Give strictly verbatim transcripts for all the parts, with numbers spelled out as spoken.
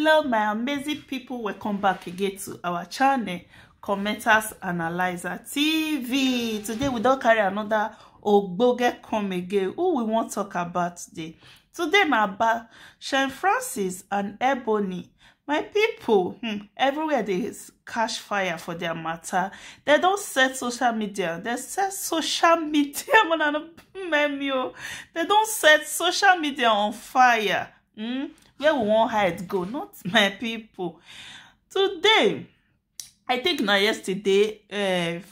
Hello, my amazing people. Welcome back again to our channel, Commenters Analyzer T V. Today, we don't carry another Ogboge come again. Who we want talk about today? Today, na about Shine Francis and Ebony. My people, hmm, everywhere they s- catch fire for their matter. They don't set social media. They set social media, man, I don't blame you. They don't set social media on fire. Hmm? Where we won't hide go, not my people. Today, I think na yesterday, uh,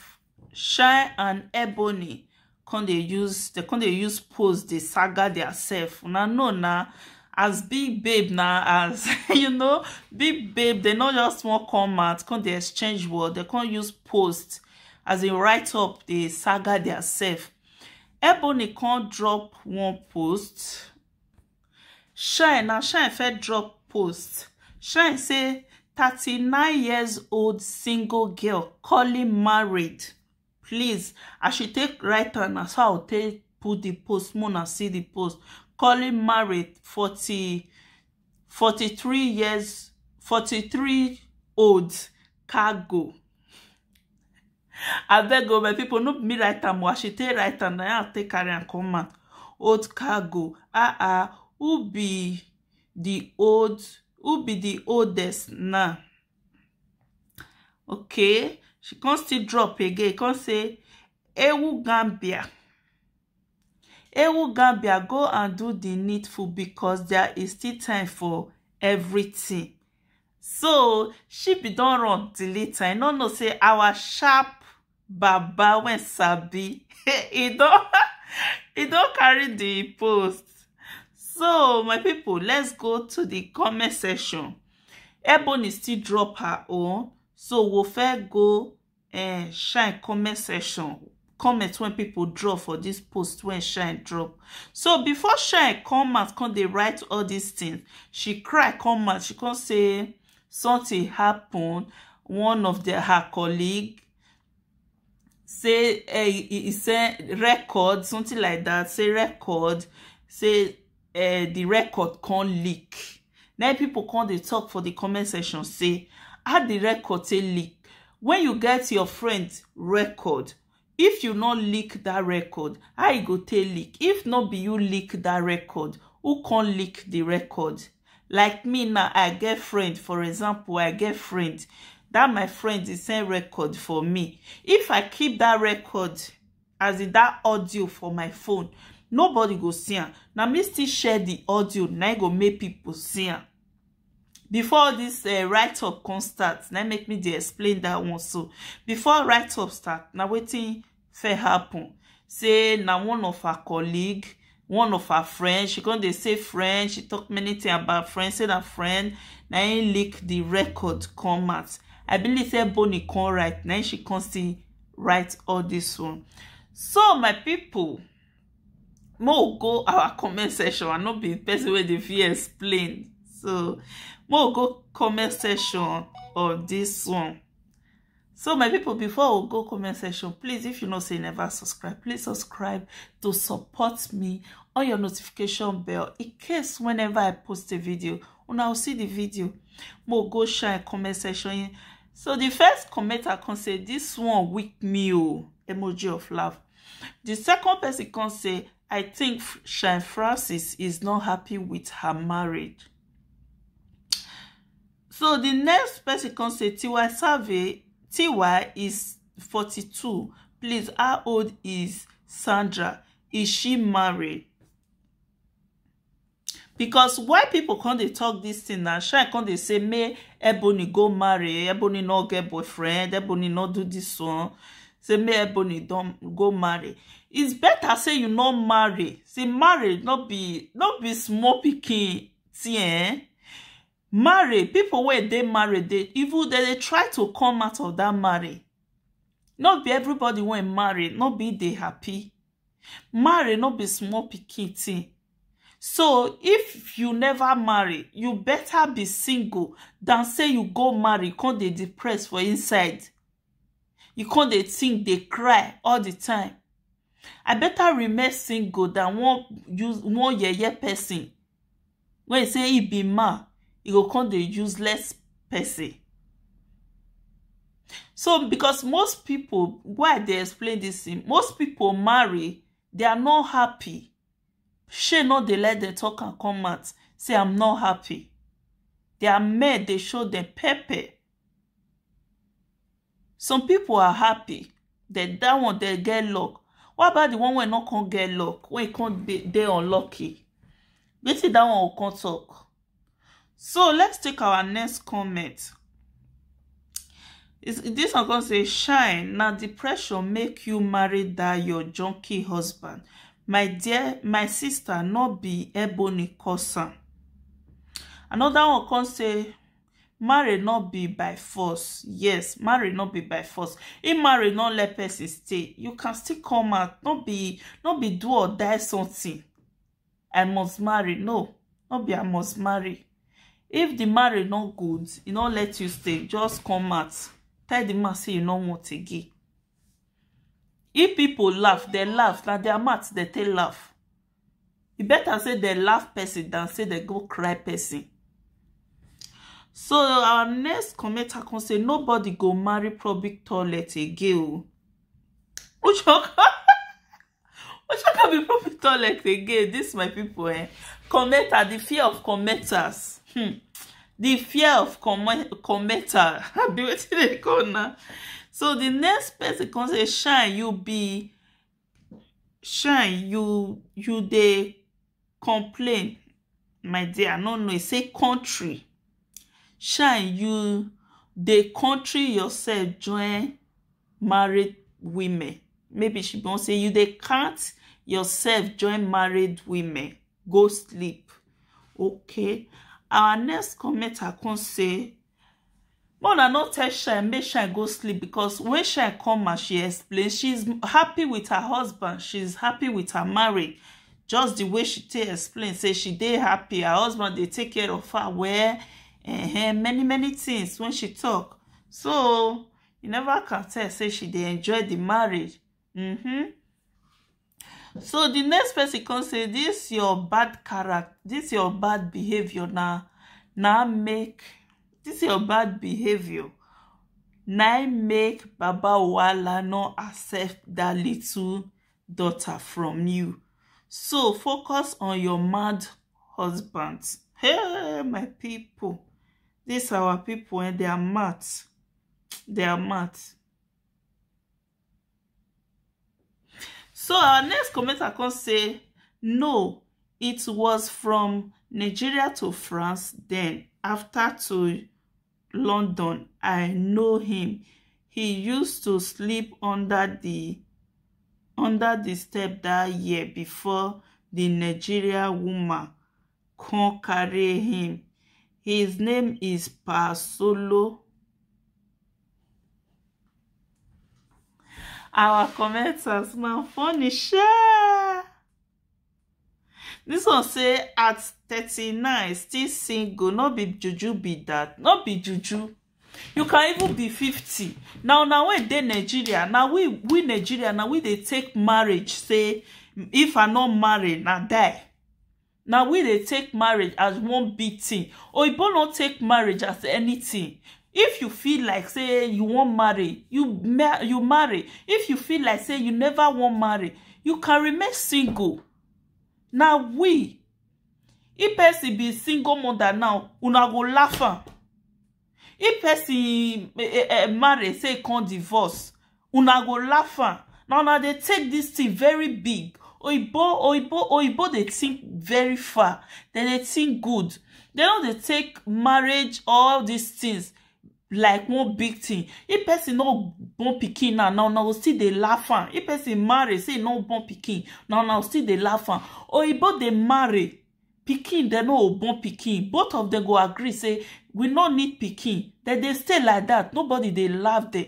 Shine and Ebony come dey use they come dey use post dey saga their self. Una know na, as big babe, na as you know, big babe, they not just one come out, come dey exchange word, they come use post as they write up, they saga their self. Ebony come drop one post. Shine, now Shine first drop post. Shine say thirty-nine years old single girl calling married. Please, I should take right hand as how I take put the post. Mona see the post. Calling married forty, forty-three years, forty-three old cargo. I beg, oh, my people, no be me write am. What she take write am, now I take carry and come out. Old cargo. Ah ah, who be the old, who be the oldest now? Okay, she can't still drop again. Can't say, Ewu Gambia. Ewu Gambia, go and do the needful because there is still time for everything. So she be don run delete. I no know say our sharp baba when sabi he don't he don't carry the post. So my people, let's go to the comment section. Ebony still drop her own, so we'll fair go and Shine comment section. Comment when people drop for this post when Shine drop. So before Shine come out, come they write all these things. She cry come out. She come say something happened. One of the her colleague say, eh, he, he say record, something like that. Say record, say, eh, the record can't leak. Now people come they talk for the comment section, say, how the record say leak? When you get your friend record, if you not leak that record, how you go take leak? If not be you leak that record, who can leak the record? Like me now, I get friend, for example, I get friend. That my friend is send record for me. If I keep that record, as in that audio for my phone, nobody go see am. Now me still share the audio, now e go make people see am. Before this uh, write up can start, now make me dey explain that one. So before write up start, now waiting fair happen. Say now one of her colleague, one of her friends, she come dey say friend, she talk many things about friend, say that friend, now he leak the record come out. I believe say Bonnie come right, now she come still write all this one. So my people, mo go our comment section. I no be person wey dey fit explain. So mo go comment section of this one. So my people, before we go comment section, please, if you know say you never subscribe, please subscribe to support me on your notification bell in case whenever I post a video, una will see the video. Mo go shine comment section. So the first comment I can say, this one weak me, oh, emoji of love. The second person can say, I think F- Shine Francis is not happy with her marriage. So the next person can say, T Y Save, T Y is forty-two. Please, how old is Sandra? Is she married? Because why people come dey talk this thing now? Shine come dey say, may Ebony go marry, Ebony no get boyfriend, Ebony no do this one. Say may Ebony don't go marry. It's better say you no marry. Say marry no be no be small pikin thing. Eh? Marry, people when they marry, they even they, they try to come out of that marry. Not be everybody when marry, not be they happy. Marry not be small pikin thing. So if you never marry, you better be single than say you go marry, come dey depressed for inside. You come dey think, dey cry all the time. I better remain single than one use one yeye person. When say he be man, You go come dey useless person. So because most people, why I dey explain this thing, most people marry, they are not happy. Shey no dey let them talk and come out say, "I'm not happy." Their men dey show them pepper. Some people are happy, then that one dey get luck. What about the one wey no come get luck, wey come dey dey unlucky? Wetin that one go come talk? So let's take our next comment. Is this one come say, "Shine, na depression make you marry that your junkie husband. My dear, my sister, no be Ebony cause am." Another one come say, "Marry no be by force." Yes, marry no be by force. If marry no let person stay, you can still come out. No be, no be do or die something. "I must marry." No, no be "I must marry." If the marry no good, e no let you stay, just come out. Tell the man say you no want again. If people laugh, they laugh. Na their mouth they take laugh. E better say they laugh person than say they go cry person. So our next commenter come say, "Nobody go marry public toilet again o." Which one come, which one come be public toilet again? This, my people, eh? Commenter, the fear of commenters. Hmm. The fear of comment commenter. Be wetin they call now. So the next person come say, "Shine, you be, Shine, you, you dey complain, my dear." No, no, e say country. "Shine, you dey country yourself join married women." Maybe she wan say, "You dey count yourself join married women. Go sleep." Okay. Our next commenter come say, "Make una no tell Shine make Shine go sleep, because when Shine come and she explain, she's happy with her husband, she's happy with her marriage." Just the way she take explain, say she dey happy, her husband dey take care of her well, eh, many, many things when she talk. So you never can tell say she dey enjoy the marriage. Mm-hmm. So the next person come say, "This your bad character, this your bad behavior na, na make, this your bad behavior na im make Baba Wala no accept that little daughter from you. So focus on your mad husband." Hey, my people, this our people, eh, they are mad. They are mad. So our next commenter come say, "No, it was from Nigeria to France, then after to London. I know him. He used to sleep under the, under the step that year before the Nigeria woman come carry him. His name is Pa Solo." Our commenters now funny sha. This one say, "At thirty-nine, still single, no be juju be that, no be juju." You can even be fifty. Now, now when dey Nigeria, now we, we Nigeria, now we dey take marriage. Say, "If I no marry, na die." Now we dey take marriage as one big thing. Oyibo no take marriage as anything. If you feel like say you wan marry, you ma-, you marry. If you feel like say you never wan marry, you can remain single. Now we, if person be single mother now, una go laugh am. If person, eh, eh, eh, marry, say e come divorce, una go laugh am. Now, now they take this thing very big. Oyibo, oyibo, oyibo dey think very far. Then they think good. They no dey take marriage, all these things, like one big thing. If person no born pikin now, now, now still dey laugh am. If person marry, say no born pikin, now, now still dey laugh am. Oyibo dey marry, pikin, they no born pikin. Both of them go agree say, "We no need pikin." Then they stay like that. Nobody dey laugh them.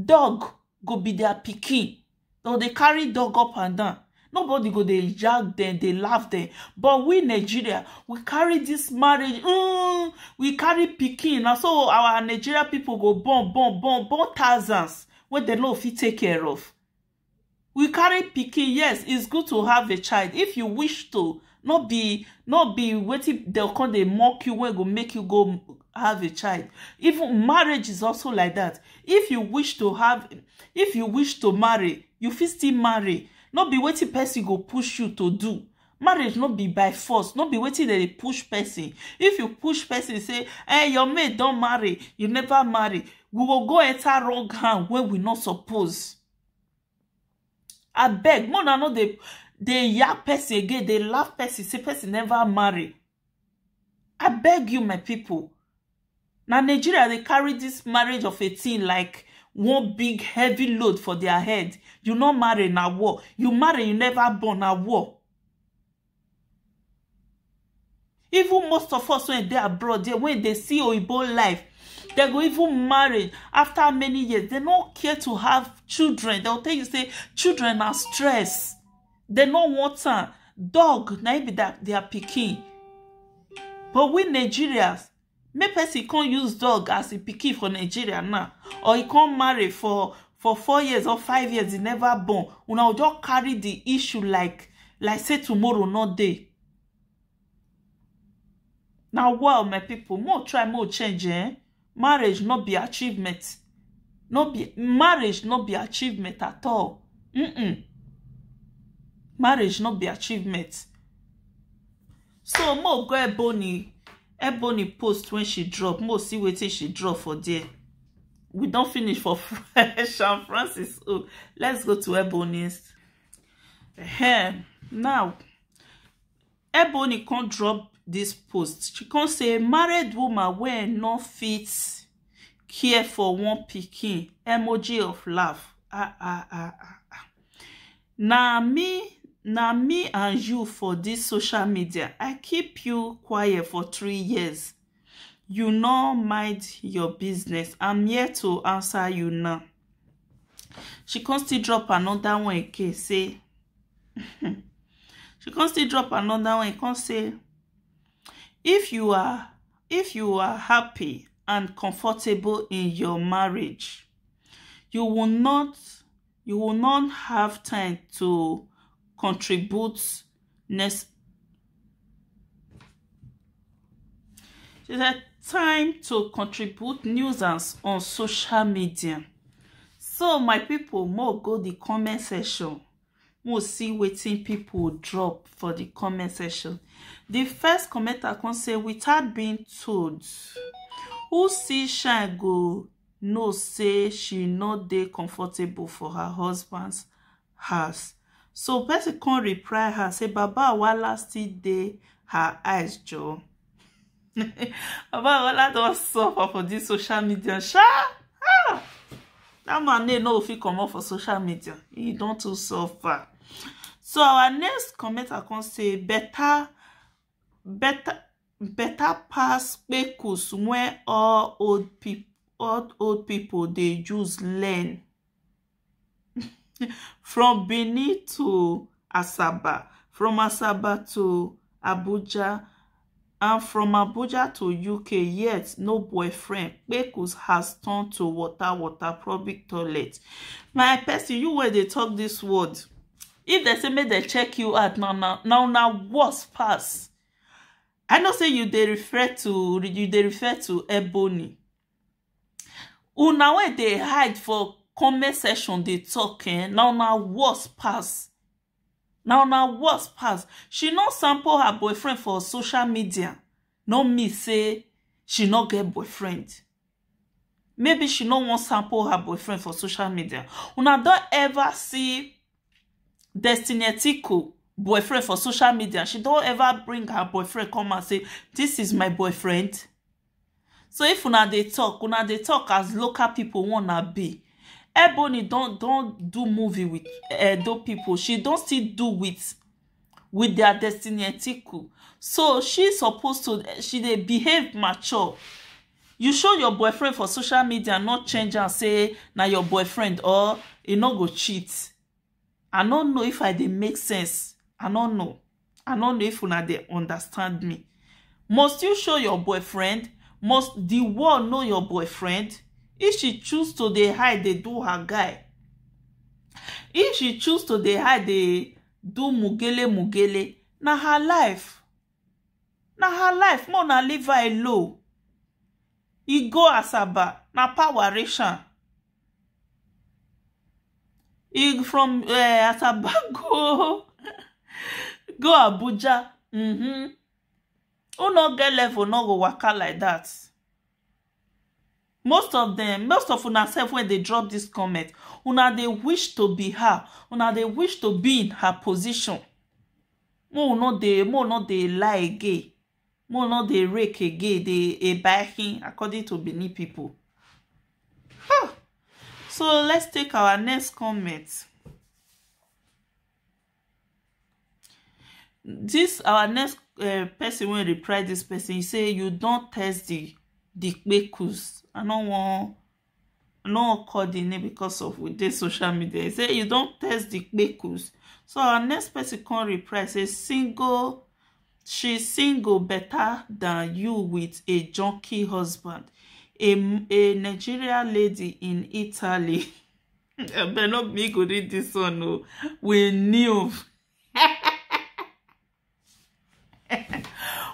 Dog go be their pikin. They dey carry dog up and down. Nobody go dey jag them, dey laugh them. But we Nigeria, we carry this marriage. Mm, we carry pikin. Now so our Nigeria people go born, born, born, born thousands wey they no fit take care of. We carry pikin. Yes, it's good to have a child. If you wish to No be, no be wetin dem come dey mock you wey go make you go have a child. Even marriage is also like that. If you wish to have, if you wish to marry, you fit still marry. No be wetin person go push you to do. Marriage no be by force, no be wetin dem dey push person. If you push person say, "Eh, your mate don marry, you never marry," we go go enter wrong hand wey we no suppose. Abeg, make una no dey, dey yab person again, dey laugh person, say person never marry. I beg you, my people. Na Nigeria dey carry this marriage of a thing like one big heavy load for their head. You no marry, na war. You marry, you never born, na war. Even most of us wey dey abroad there, wey dey see oyibo life, dem go even marry after many years. Dem no care to have children. Dem go tell you say children na stress. Dem no want am. Dog na im be that their pikin. But we Nigerians, make person come use dog as a pikin for Nigeria now, or he come marry for, for four years or five years, he never born. Una go just carry the issue like, like say tomorrow no dey. Na well, my people, more try, more change, eh? Marriage no be achievement. No be, marriage no be achievement at all. Mm-mm. Marriage no be achievement. So mo go Ebony, Ebony post when she drop. Mo see wetin she drop for there. We don finish for San Francis. Oh, let's go to Ebony's. Ehem. Now, Ebony come drop this post. She come say, "Married woman wey no fit care for one pikin." Emoji of laugh. Ah, ah, ah, ah, ah. Na me, na me and you for this social media. I keep you quiet for three years. You no mind your business. I'm here to answer you now. She come still drop another one again, say, she come still drop another one, come say, "If you are, if you are happy and comfortable in your marriage, you will not, you will not have time to contribute next." She said, "Time to contribute nuisance on social media." So, my people, mo go the comment section. Mo see wetin people drop for the comment section. The first commenter come say, "Without being told, who see shine go know say she no dey comfortable for her husband's house." So person come reply her say, "Baba Awala still dey her eyes, Joe." Baba Awala don suffer for this social media, sha. Ah! That man name no fit comot for social media. He don too suffer. So our next commenter come say, "Better, better, better pass kpekus when all old people, all old people dey use learn." From Benin to Asaba, from Asaba to Abuja, and from Abuja to U K, yet no boyfriend. Kpekus has turned to water, water, public toilet. My person, you wey dey talk this word, if they say make they check you out now, now, now, now worse pass. I know say you dey refer to, you dey refer to Ebony. Una wey dey hide for comment section dey talk, eh? Now, now worse pass. Now, now worse pass. She no sample her boyfriend for social media. No mean say she no get boyfriend. Maybe she no wan sample her boyfriend for social media. Una don ever see Destiny Etiko boyfriend for social media? She don ever bring her boyfriend come and say, "This is my boyfriend"? So if una dey talk, una dey talk as local people wanna be. Ebony don, don do movie with Edo people. She don still do with, with their Destiny Etiko. So she supposed to, she dey behave mature. You show your boyfriend for social media, not change and say na your boyfriend or he no go cheat. I no know if I dey make sense. I no know. I no know if una dey understand me. Must you show your boyfriend? Must the world know your boyfriend? If she choose to dey hide, dey do her guy. If she choose to dey hide, dey do mugele mugele, Na her life. Na her life. Make una leave her alone. E go Asaba, na power reach am. E from uh, Asaba go go Abuja. Mm-hmm. Who no get level no go waka like that. Most of them, most of una sef wey dey drop this comment, una dey wish to be her, una dey wish to be in her position. Mo no dey, mo no dey lie again. Mo no dey rake again, dey a backing according to Benin people. Huh. So let's take our next comment. This our next uh, person wey reply this person, he say you don test the the kpekus. I no wan I no wan call the name because of we dey social media. He say you don test the kpekus. So our next person come reply say single, she single better than you with a junkie husband, a, a Nigeria lady in Italy. Abeg, no be me go read this one o. We knew.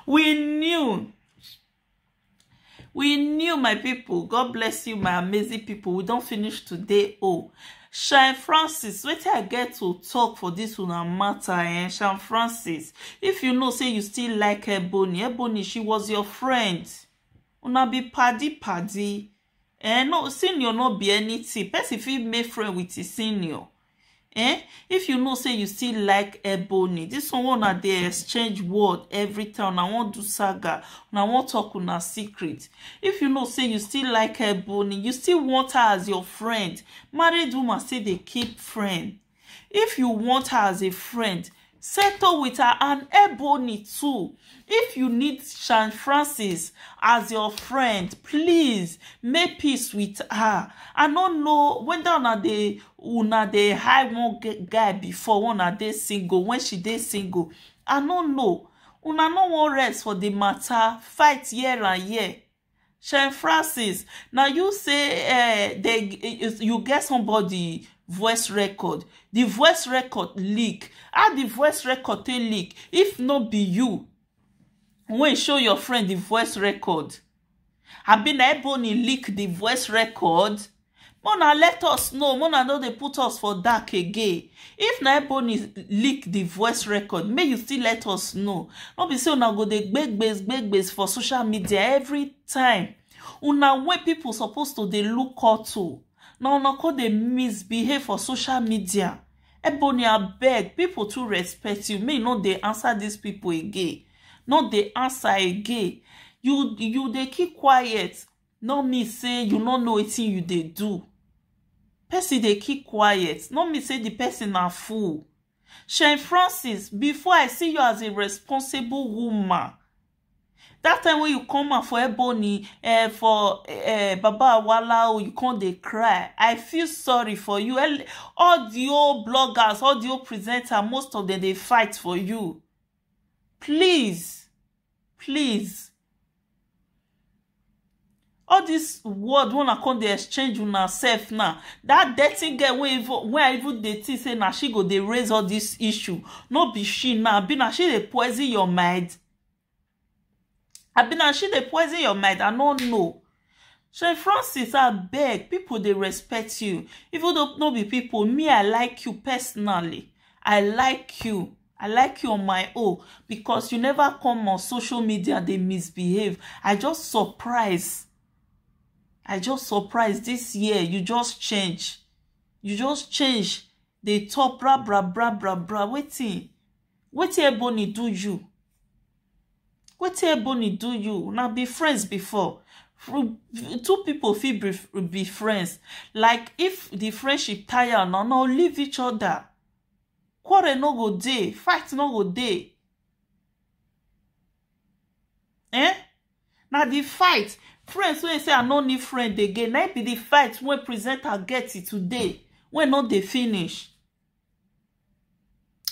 We knew. We knew, my people. God bless you, my amazing people. We don finish today. Oh, Shine Francis, wetin I get to talk for this una matter, eh? Shine Francis, if you know say you still like Ebony, Ebony, she was your friend. Una be paddy paddy. Eh, no, senior no be anything. Person fit make friend with his senior. Eh? If you know say you still like Ebony, this one una dey exchange word every time. Una wan do saga, una wan talk una secret. If you know say you still like Ebony, you still want her as your friend. Married woman still dey keep friend. If you want her as a friend, settle with her and Ebony too. If you need Shine Francis as your friend, please make peace with her. I no know whether una dey una dey hide one g- guy before when una dey single, when she dey single. I no know. Una no wan rest for the matter, fight here and here. Shine Francis, na you say uh, they, you get somebody voice record. The voice record leak. How the voice record take leak? If no be you, when show your friend the voice record. Abi na Ebony leak the voice record? Mona let us know. Mona no dey put us for dark again. If na Ebony leak the voice record, may you still let us know. No be say una go dey gbegbes gbegbes for social media every time. Una wey people suppose to dey look up to, na una come dey misbehave for social media. Ebony, abeg, people too respect you. Me no dey answer these people again. No dey answer again. You you dey keep quiet. No mean say you no know wetin you dey do. Person dey keep quiet. No mean say the person na fool. Shane Francis, before I see you as a responsible woman, that time when you come out for Ebony, uh, for uh, Baba Awala, oh, you come dey cry. I feel sorry for you. All the old bloggers, all the old presenters, most of them dey fight for you. Please, please. All this word when I come dey exchange una self now. That dirty girl wey even when I even dey think say na she go dey raise all this issue. No be she now. Be na she dey poison your mind. Abi na she dey poison your mind? I no know. Shey Francis, abeg, people dey respect you. Even though no be people, me, I like you personally. I like you. I like you on my own because you never come on social media dey misbehave. I just surprise. I just surprise this year. You just change. You just change. Dey talk bra bra bra bra bra. Wetin? Wetin Ebony do you? Wetin Ebony do you? Una be friends before. Two people fit be, be friends. Like if the friendship tire, no, no, leave each other. Quarrel no go dey, fight no go dey. Eh? Na the fight. Friends wey say I no need friend again. Na be the fight wey presenter get it today. Wey no dey finish.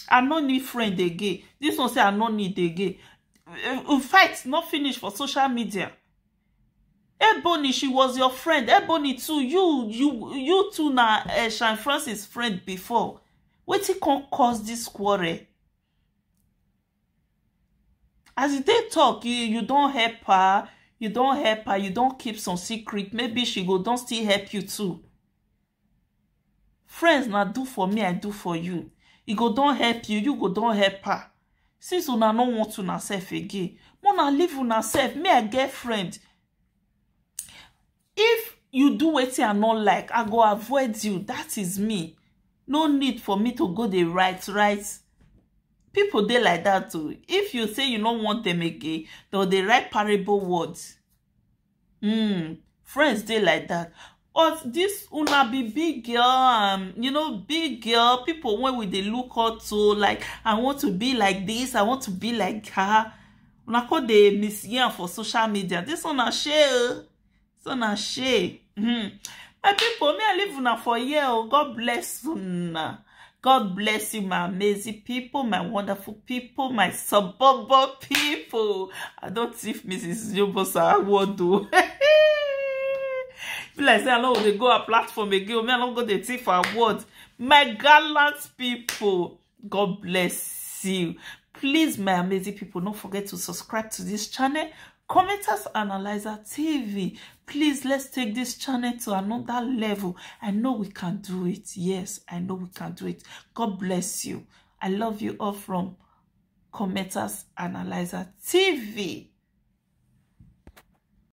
I no need friend again. This one say I no need again. Uh, fight no finish for social media. Ebony, she was your friend. Ebony too, you you you too na uh, Shine Francis friend before. Wetin come cause this quarrel? As you take talk, you you don't help her, you don't help her, you don't keep some secret. Maybe she go don't still help you too. Friends, now do for me, I do for you. He go don't help you, you go don't help her. Since una no want una self again, una leave una self. Me, I get friend. If you do wetin I no like, I go avoid you. That is me. No need for me to go the right, right. People dey like that too. If you say you no want them again, they'll dey write parable words. Hmm. Friends dey like that. But this una be big girl, um, you know, big girl, people when we dey look up to, like, I want to be like this, I want to be like her. Una call the Miss Yan for social media. This one na share. So na share. Hmm. My people, me I leave una for here. Oh, God bless una. God bless you, my amazing people, my wonderful people, my suburban people. I don't thief Missus Yobosa award though. Feel like say I no dey go her platform again. Me I no go dey thief her award. My gallant people, God bless you. Please, my amazing people, don't forget to subscribe to this channel, Commenters Analyzer T V. Please, let's take this channel to another level. I know we can do it. Yes, I know we can do it. God bless you. I love you all from Commenters Analyzer T V.